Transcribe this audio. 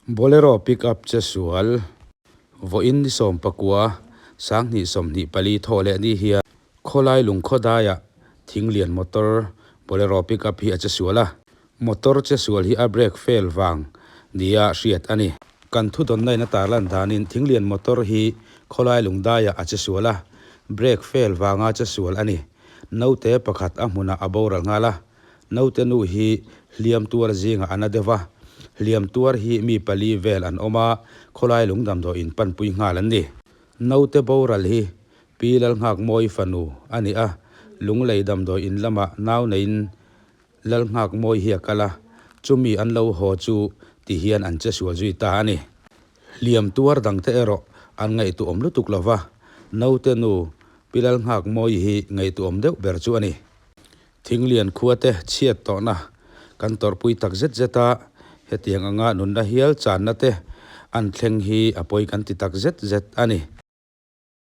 Bolero pickup che sual vawiin ni sawmpakua sanghnih 24 thawh leh ni hian khawlai lungkhaw daiah thing lian motor bolero pickup hi a che sual a motor che sual hi a brake fail vang nia hriat a ni. Kan thu dawnna in a tarlan danin thing lian motor hi khawlai lung daiah a che sual a brake fail vanga che sual a ni. Naute pakhat a hmunah a boral nghal a. Naute nu hi hliam tuar zingah a na deuh a, hliam tuar hi mi pali vel an awm a, khawlai lung damdawiin panpui nghal an ni. Naute boral hi Pi Lalnghakmawi fanu a ni a, Lunglei damdawiin lamah nau neiin Lalnghakmawi hi a kal a, chumi an lo haw chu ti hian an che sual zui ta a ni. Hliam tuar dangte erawh an ngaihtuahawm lutuk lo va, naute nu Pi Lalnghakmawi hi ngaihtuahawm deuh ber chu a ni. Thinglian khuate chhiat tawhna kan tawrhpui tak zet zet a, hetiang anga nunna hial channa te an thleng hi a pawi kan ti tak zet zet a ni.